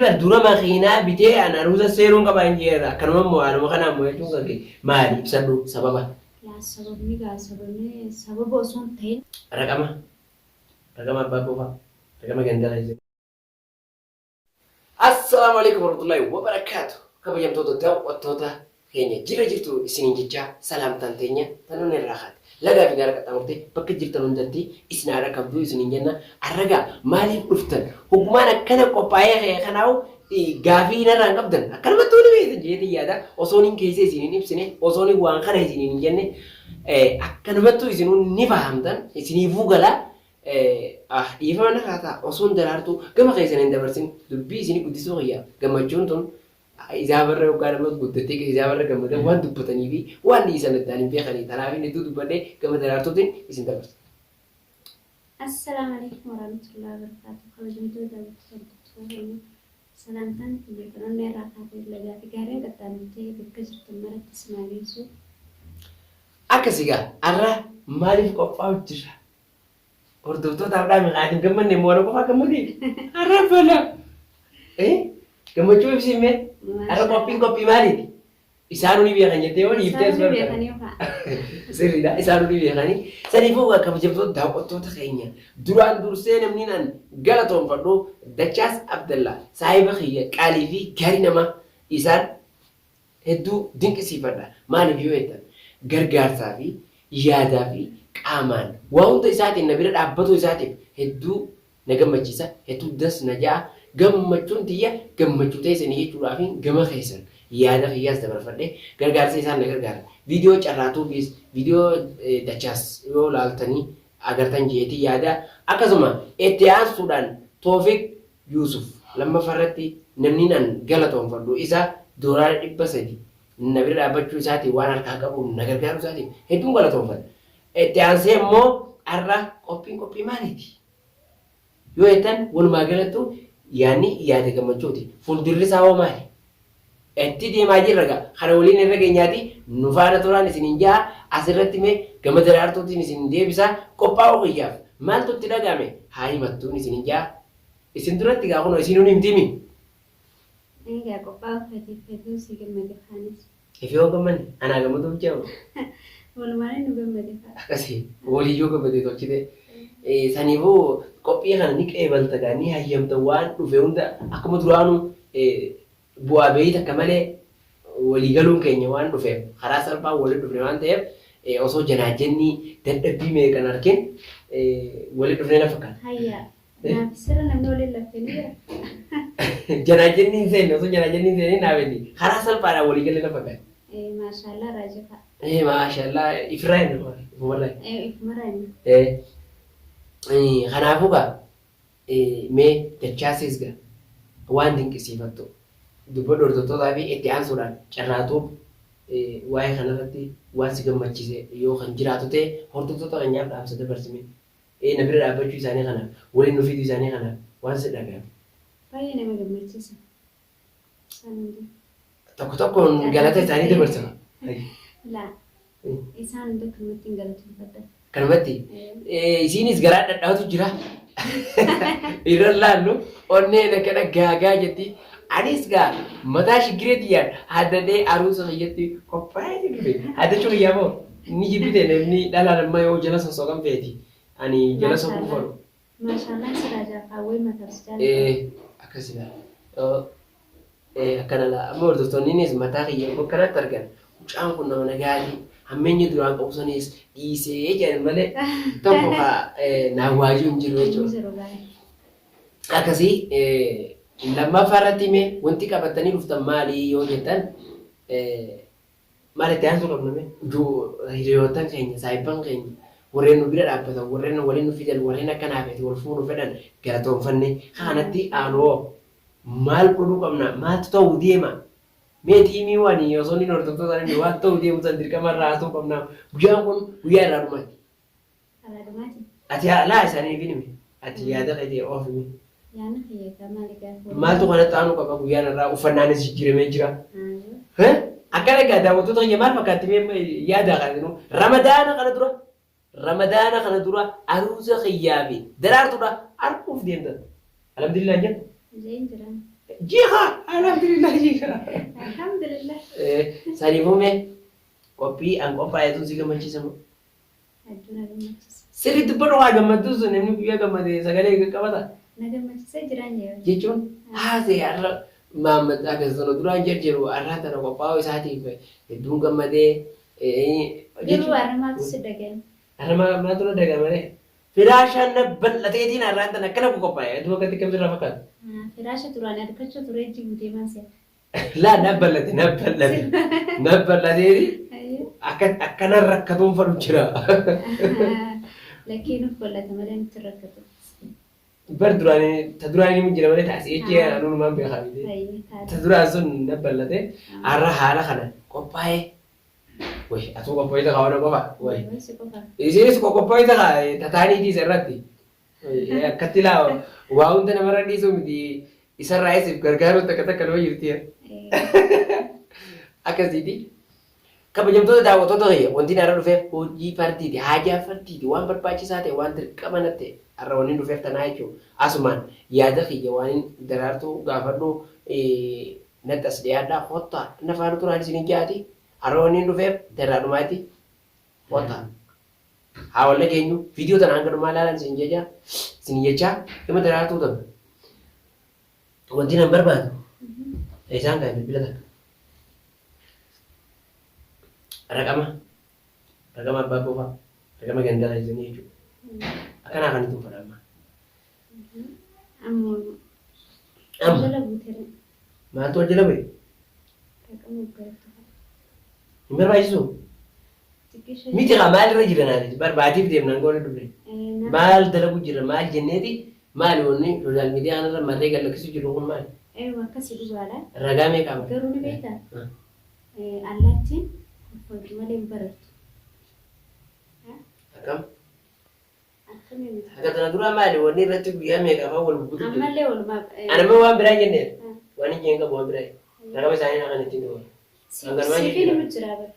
Bar dura makiinaa bitee an aruuza seenuun qaba hin jeera. Akkanuma immoo haaluma kanaan immoo jechuun kan kee maali ibsadhu sababa. Laa sababni gaa sababni sababa osoo hin ta'in. Raqama raqama abbaa koofaa raqama gandaa keessa. Assalaamu alaikum warahmatullahi wabarakaatu. Kabajamtoota daawwattoota keenya jira jirtu isiniin jechaa salaamtaan teenya tan onnee irraa kaate. Lagaa fi gaara qaxxaamurtee bakka jirtan hundatti isin haadha qabduu isiniin jenna. Arragaa maaliif dhuftan? Hoggumaan akkana qophaa'ee ka'e kanaawu gaafii narraa hin qabdan. Akkanumatti wani beektan jeetiin yaada. Osoon hin keessa isin hin ibsine, osoon hin waan kana isiniin hin jenne akkanumattuu isinuu ni fahamtan isiniifuu galaa. Dhiifama narraa ta'a osoon daraartuu gama keessan hin dabarsin dubbii isinii guddisuu kiyya gammachuun tun Hizaabarra yoggaa nama guddatee hizaabarra gammadan waan dubbatanii fi waan dhiisan addaan hin beekanii. Tanaaf inni hedduu dubbadhee gama daraartuutiin isin dabarsa. Assalaamu alaikum warahmatullahi wabarakatuh. Kabajamtoota daawwattoota hordoftoota keenya salaamtaan tiyya tan onnee irraa kaatee lagaa fi gaarreen qaxxaamurtee bakka jirtan maratti isin haa geessu. Akkasi gaa har'a maaliif qophaa'u jirra? Hordoftootaaf dhaami haa hin gammanne immoo ana qofaa gammadee har'a bala. Eh gammachuu ibsi mee har'a qophiin qophii maaliiti? Isaanuu ni beekan jettee yoo dhiiftee as Isaanuu ni barta. beekanii kaa. Sirriidha isaanuu ni beekanii. Saniifuu kabajamtoota daawwattoota keenya duraan dursee namni an galatoonfadhu Dachaas Abdallaa saahiba kiyya qaalii fi gaarii namaa isaan hedduu dinqisiifadha. Maaliif yoo jettan gargaarsaa fi yaadaa fi qaamaan waa hunda isaatiin na bira dhaabbatuu isaatiif hedduu na gammachiisa, hedduu das na ja'a. Gammachuun tiyya gammachuu teessanii jechuudhaafiin gama keessan yaada kiyyaas dabarfadhe gargaarsa isaan na gargaaran. Viidiyoo carraatuufiis viidiyoo dachaas yoo laaltanii agartan jeetii yaada. Akkasuma itti aansuudhaan Toofiq Yuusuf lammaffaa irratti namnin an galatoomfadhu isa doolaara 300 na bira dhaabbachuu isaatiin waan harkaa qabuun na gargaaruu isaatiin hedduun galatoomfadha. Itti aansee immoo har'a qophiin qophii maaliiti? Yoo jettan walumaa galattuu yaadni yaada gammachuuti. Fuuldurri isaa hoo maali? Itti deemaa jirra gaa. Kana waliin irra geenyaati nu faana turaan isiniin ja'a. Asirratti mee gama daraartuutiin isin deebisa. Qophaa'uu kiyyaaf maaltu itti dhaga'ame haa himattuun isiniin ja'a. Isin duratti gaa kunoo isiinuu ni himtiimi. Egaa qophaa'uu keetiif hedduu si gammade kaanis. Ifi hoo gammanne anaa gammaduuf jeemu. Walumaan nu gammade kaa. Akkasi waliyyoo gammade tolchite. Saniifuu qophii kana ni qeebalta gaa ni hayyamta waan dhufe hunda akkuma duraanuu bu'aa ba'ii takka malee walii galuun keenya waan dhufeef karaa salphaan walitti dhufne waan ta'eef osoo janaajjannii dadhabbii meeqan arkin walitti dhufne na fakkaata. Hayya. Naaf sirra namni waliin laffe ni jira. Janaajjanni hin seenne osoo janaajjanni hin seenne naaf inni karaa salphaadhaan walii galle na fakkaata. Maashaallah raajifaa. Maashaallah ifirraa hin ifumarraa. Ifumarraa hin. Kanaafuu gaa Mee dachaasis ga waan dinqisiifattu dubbadhu hordoftootaa fi itti aansuudhaan carraatuu waa'ee kanarratti waan si gammachiise yoo kan jiraatu ta'e hordoftoota keenyaaf dhaamsa dabarsi mee. Na bira dhaabbachuu isaanii kanaaf waliin nu fiduu isaanii kanaaf waan si dhagahame. Baay'ee nama gammachiisa. Isaan hundi. Tokko tokkoon galata isaanii dabarsa. Laa. Isaan hunda akkanumatti hin galatoomfadha. Akkanumatti. Isiinis garaa dhadhaatu jira. Irra laallu onneen akkana gaagaa jetti. Anis gaa mataa shiggiree tiyyaan haddadhee aruusa kiyyatti qophaa'ee dhufe. Haddachuu kiyyaa moo ni jibbite namni dhalaan amma yoo jala sossoqan feeti. Ani jala soquu fadhu. Maashaallah siraa jaafaa way mataaf si jaalladha. Ee akkasila. Ee akkana laa amma hordoftoonniinis mataa kiyya yeroo akkanatti argan mucaan kun nama nagaati hammeenya duraan qabu sanis dhiisee jedhan malee tokko ka naa waajuu hin jiru Hin jechuudha. jiru baay'ee. Akkasii lammaffaa irratti mee wanti qabattanii dhuftan maali yoo jettan Maal itti aansuu qabna mee? Hiriyoottan keenya, saahibban keenya, warreen nu bira dhaabbatan, warreen waliin nu fidan, warreen akka naa feeti wal fuudhu fedhan galatoomfanne. Ka kanatti aanu hoo maal godhuu qabna? Maaltu ta'uu deema? Mee tiimii wani osoo inni hordoftoota inni waan ta'uu deemu san dirqama irraa haasa'uu qabna. Guyyaan kun guyyaa irraa dhumaati. Karaa dhumaati. Ati laa isaaniif hin himi. Ati yaada keetii of himi. Yaadni kiyya egaa maali gaafa Maaltu kanatti aanuu qaba guyyaan irraa uffannaanis jijjiiramee jira. Akkana egaa daawwattoota keenya maal fakkaatti mee yaada kana Ramadaana kana dura Ramadaana kana dura aruuza kiyyaa fi daraartuudha arguuf deemtan. Alhamdulillah hin jettu. Jeen jiraan. Jiha alhamdulillah jiha. Alhamdulillah. Saniifuu mee qophii an qophaa'etu si gammachiisa moo? Hedduu na gammachiisa. Sirriitti dubbadhu haa gammadduu sun namni guyyaa gammade sagalee qabata. Na gammachiisee jiraan jedhama. Jechuun haasee har'a Mahammad akkasuma duraan jarjaru har'aa tana qophaa'uu isaatiif hedduun gammadee. Garuu har'a maaltu si dhaga'ame? Har'a maaltu na dhaga'ame? Firaashaan na bal'ateetiin har'aan tana akkana qophaa'e. Aduu akkatti kam sirraa fakkaata? Firaasha duraan harkachuu turee jibu deemaa si'a. Laa na bal'ate na bal'ate na bal'ateeti akka akkana rakkatuun fadhu jira. Lakkee nuuf bal'ata malee nutti rakkatu. Bar duraanii ta duraanii ni jira malee taasii jechee anuunumaan beekaa miti. Ta duraan sun na bal'ate har'a haala kana qophaa'ee. Way atuu qophoyte kaa ona qofa. Way. Isinis qoqophoyte kaa tataanii isa irratti. Akkatti laa waa hunda namarra dhiisuu miti isarraa isiif gargaaruu takka takka nama jirti. Akkasiiti. Kabajamtoota daawwattoota kiyya wanti har'a dhufeef hojii fardiiti haajaa fardiiti waan barbaachisaa ta'e waan dirqama natti har'a wanni dhufeef tanaa jechuudha. Asumaan yaada kiyya waan daraartuu gaafadhu natti as dhiyaadhaa kottaa na faana turaan isin jaati. Har'a wanni dhufeef darraadhumaatti kottaa. Haa wal dhageenyu viidiyoo tana hanga dhumaa ilaalan isin jecha isin jechaa dhimma daraartuu tana. Wanti nan barbaadu isaan kan bilbila takka. Raqama raqama abbaa koofaa raqama gandaa keessanii jechuudha. Akkanaa kan itti uffata amma. Amma Amma jala buutere. Maaltu wal jala bu'e? Raqama guddaatu. Hin barbaachisu. Miti kaa maalirra jira naani barbaadiif deemnaan goone dhufne. Maal dalagu jira maal jenneeti maali wanni sooshaal miidiyaa kanarra marree gad lakkisu jiru kun maali? Eewa akkasii dhugaadha. Ragaa meeqa qaba? Garuu ni beektaa? Allaattiin kolfamtu malee hin barartu. Akkam? Akkamii miti? Akka tana dura maali wanni irratti guyyaa meeqa afaan wal bubbutu jiru? Ammallee walumaa. Ani amma waan biraa jenneen waan hin jeen qabu waan biraa. Raqama isaanii na kan ittiin dhufa. Hanganumaa Siifii jijjiira. nima jira bara.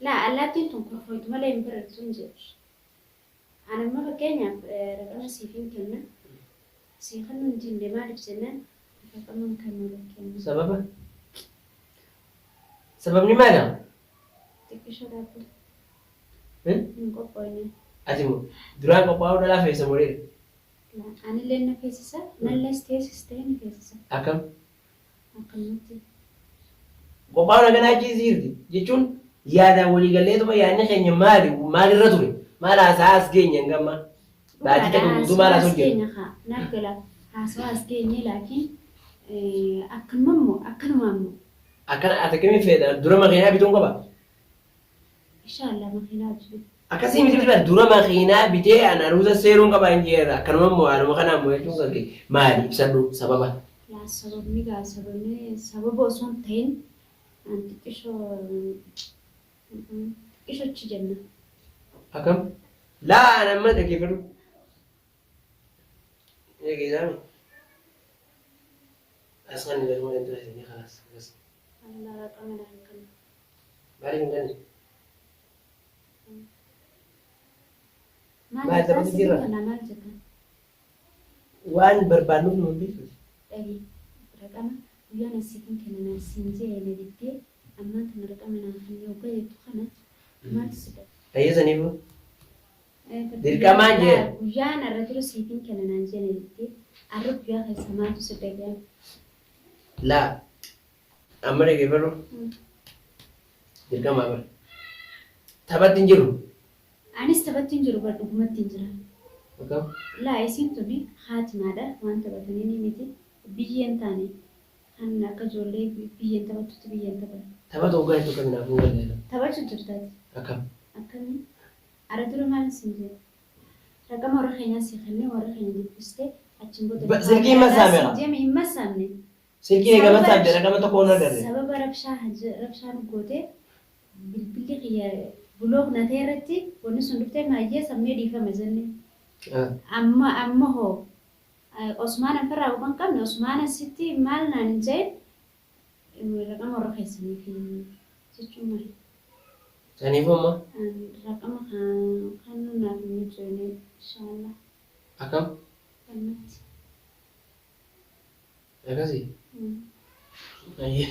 Laa allaattiin tun kolfamtu malee hin barartu hin jedhu. Ani amma fakkeenyaaf raqama siifiin kenna. Sii kennuu hin dinne maaliif jennaan raqama hin kennu lakkeen. Sababa? Sababni maali? Xiqqisho dhaabbata. Hin qophoofne. Ati immoo duraan qophaa'uu dhalaa feesa moo dhiira? Anillee na feesisa, nallees teessistee ni feesisa. Akkam? Akkanumatti. Qophaa'uun akkanaa achi jirti jechuun yaadaan walii galleetuma yaadni keenya maali maalirra ture maal haasa'aa as geenye hanga ammaa baatii takka guutuu maal haasa'u jira. Keenya haa naaf gala haasawaa as geenye laakiin akkanuma immoo akkanumaa immoo. Akkana ati akkamii feeta dura makiinaa bituun qaba? Inshallah makiinaa hojii. Akkasii miti miti dura makiinaa bitee an aruuza seeruun qaba hin jeera akkanuma immoo haaluma kanaa immoo jechuun kan kee maali ibsadhu sababa. Laa sababni gaa sababni sababa osoo hin ta'in an xiqqishoo xiqqishochi jenna. Akkam? Laa an amma dhaggeeffadhu. Eegeessaami. As kan inni galma dura isinii kalaas akkas. Allah raqama naan kennu. Maaliif hin kennu? Maal Maal jettaa taphatu siif jira? kenna maal jettaa? Waan barbaannuuf nu hin beektu. Dhagi raqama guyyaan as siif hin kenna siin jee na diddee ammaan tana raqama naan kenni hoggaa jettu kana maaltu si dhabe? Fayyisaniifu Dirqamaan jee. Guyyaan har'a dura siif hin kenna naan jee na diddee har'a guyyaa keessa maaltu si dhaga'ame? Laa amma dhaggeeffadhu dirqamaa bara. Taphatti hin jiru. Anis taphatti hin jiru bar dhugumatti hin jira. Akkam? Laa isiin tuni haatimaadha waan taphatanii ni miti biyyeen taane kan akka ijoollee biyyeen taphattutti biyyeen taphatu. Taphatu hoggaa jettu akkami naaf hin galle. Taphachuu jirtaati. Akkam? Akkamii? Har'a dura maal siin jedhe? Raqama warra keenyaa si kennee warra keenya dubbistee achiin booda. Silkii hin massaame kaa? Jeeme hin massaamne. Silkii eega massaamte raqama tokko hin agarre. Sababa rabshaa rabshaa nu gootee bilbilli kiyya bulook na ta'e irratti wanni sun dhuftee maayyee sammee dhiifama jenne. Amma amma hoo Osmaan anfarraa quban qabne Osmaan asitti maal naan hin jedhin raqama warra keessanii fi jechuun maali? Saniifuu amma Raqama kan nu naaf hin mijoone inshallah. Akkam? Kanumatti. Akkasii? Ayyee.